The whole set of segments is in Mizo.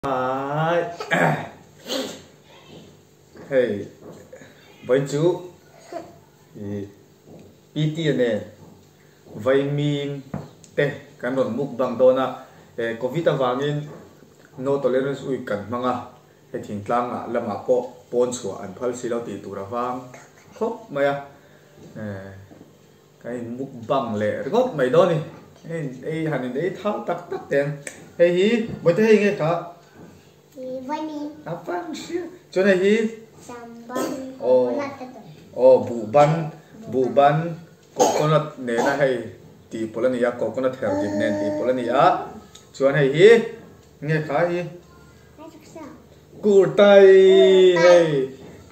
Hei vawiin chu ih PT nen vaimim te kan rawn mukbang dawn a, eh covid avangin no tolerance week kan hmang a, hei thingtlangah lamah pawh pawn chhuah an phal si lo tih tur avang khawp mai a, eh. Kan in mukbang leh ringawt mai dawn ni. Hei ei han in ei thau tak tak teh ang. Hei hi Bawihte hei nge kha? Vaimim. A pan hria. Chuan hei hi? Samban coconut te tawh. Aw buhban buhban coconut nena hei tih pawlh a ni a coconut her dip nen tih pawlh a ni a. Chuan hei hi nge kha hi? Kurtai hei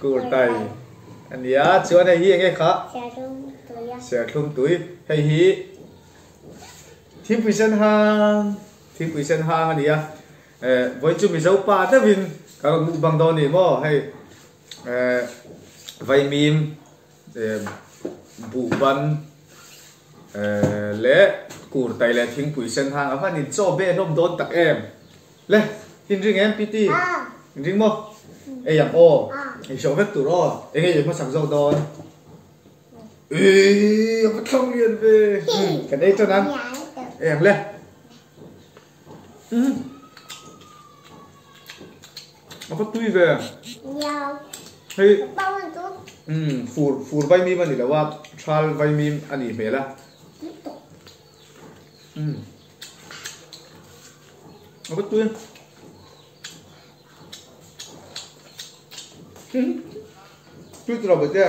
kurtai a nia chuan hei hi enge kha serthlum tui hei hi thingpui sen hang thingpui sen hang a nia eh vawiin chu mizo pa deuhin kan rawn mukbang dawn a ni maw hei eh vaimim eh buhban eh leh kurtai leh thingpui sen hang a van in chaw be hlawm dawn tak em. Le, in ring em PT? In ring maw? Ei ang aw. Ei hriau vek tur aw. Eng nge ei hmasak zawk dawn? Eii, a va thlang lian ve. Kan ei tan ang. Ei ang le. A va tui ve. Hei, fur, fur vaimim a ni lo a, thal vaimim a nih hmel a. A va tui. Tui tawh lo bawih te.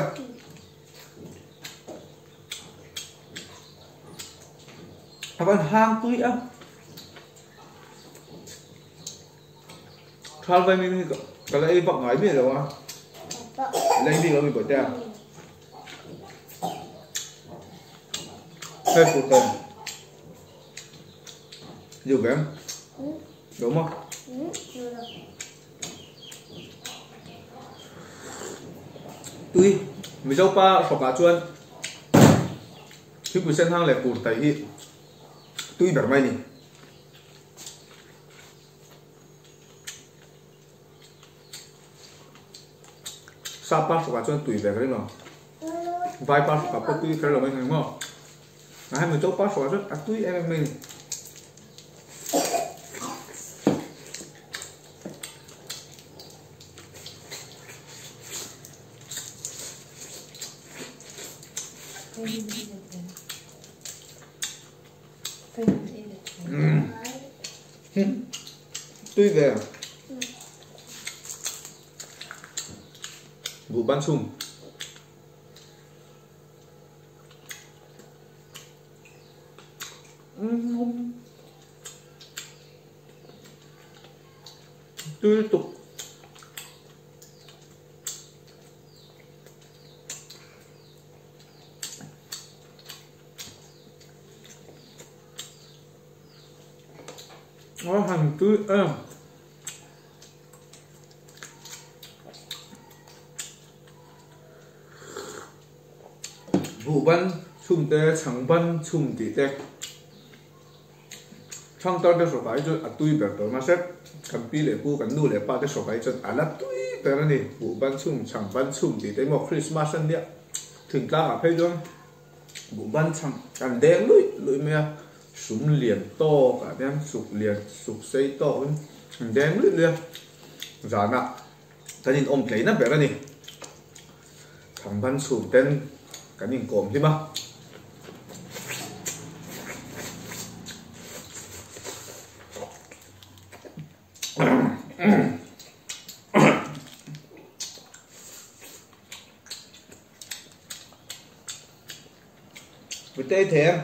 A van hang tui a. Thal vai mi ka la ei vak ngai miah lo a. La ei bik lo mi bawih te. Hei put em. Dù bé Đúng không? Tui Mizo pa hrawkah chuan thingpui sen hang leh kur tai hi tui ber mai ni. Sa pa hrawkah chuan tui ve ka ring lo. Vai pa hrawkah pawh tui kher lo mai ni maw. A hemi chu pa hruai zet a tui em em mai a ni. Tui ve. Buh ban chhum. Tui lutuk. Nó hành tui em. Buh ban chhum te, chhang ban chhum tih te thangtar te hrawk ah hi chuan a tui ber tawh mahse kan pi leh pu kan nu leh pa te hrawk ah hi chuan a la tui ber a ni. Buh ban chhum, chhang ban chhum tih te emaw Christmas a nia thingtlang ah phei chuan buh ban chhang kan deng luih luih mai a, sum lian tawk ah hian suk lian suk sei tawk in an deng luih luih a, zan ah kan in awm tleina ber a ni. Thangban chhung ten kan inkawm hlim a. Tei thei em?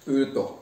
Tui lutuk.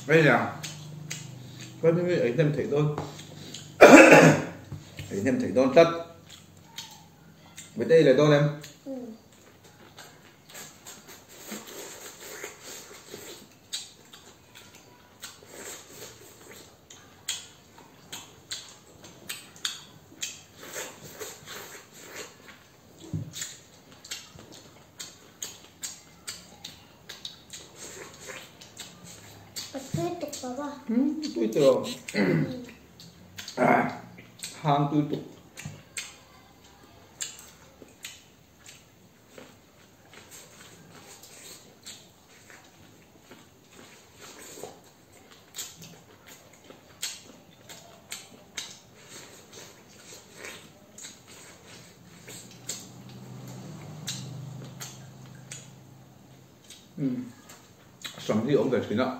Bây giờ có những người ấy nem thấy đôn ấy nem thấy đôn tất với đây là đôn em. Tui tưởng à hang tui tục. Sắm thì ông phải xí nọ.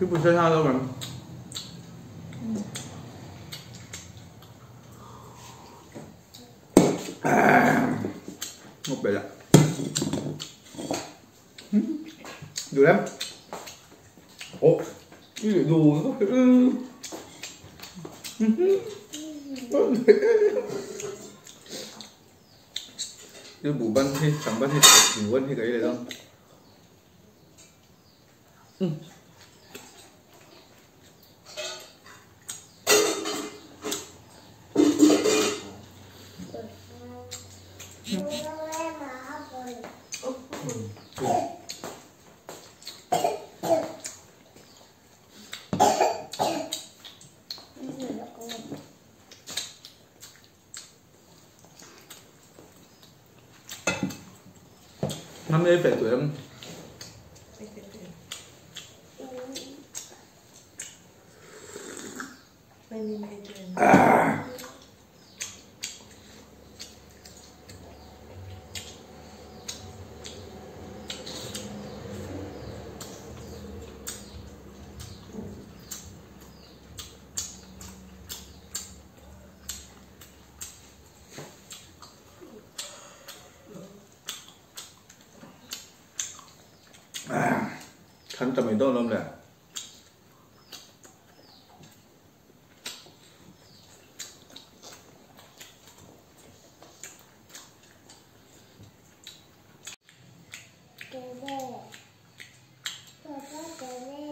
Chứ mình chơi đâu mà. Một bể lại. Đủ lắm. Ồ, đủ rồi. Cái bù băn hay chẳng băn hay bù băn hay cái này đâu. Năm nay phải tuổi em. À. Khăn tầm mình đâu lắm nè.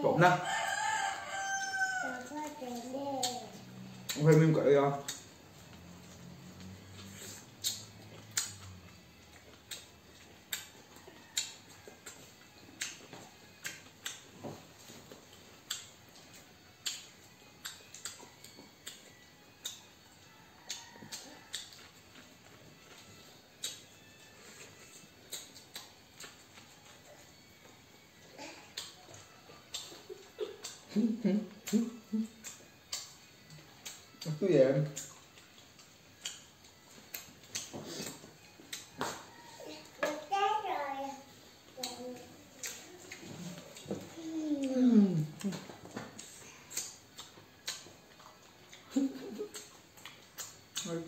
Trộn nè. Không phải mình cởi không? Cái gì em?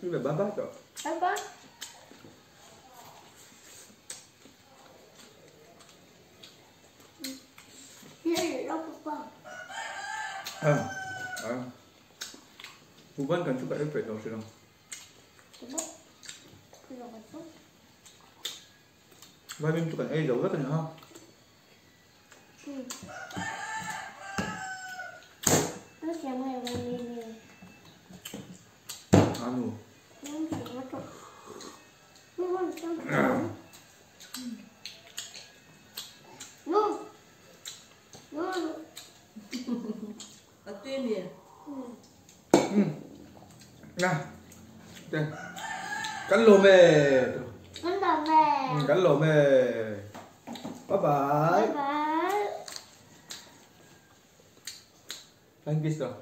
Cái là bá bá rồi. Bá bá. Mukbang kan chu ka ei peih lo hrilh ang. Vaimim chu kan ei zo vek a ni ha. Anu. A tui mi. Na. Te. Kan lawm e. Kan lawm e. Kan lawm e. Bye bye. Bye bye. Thank you sir.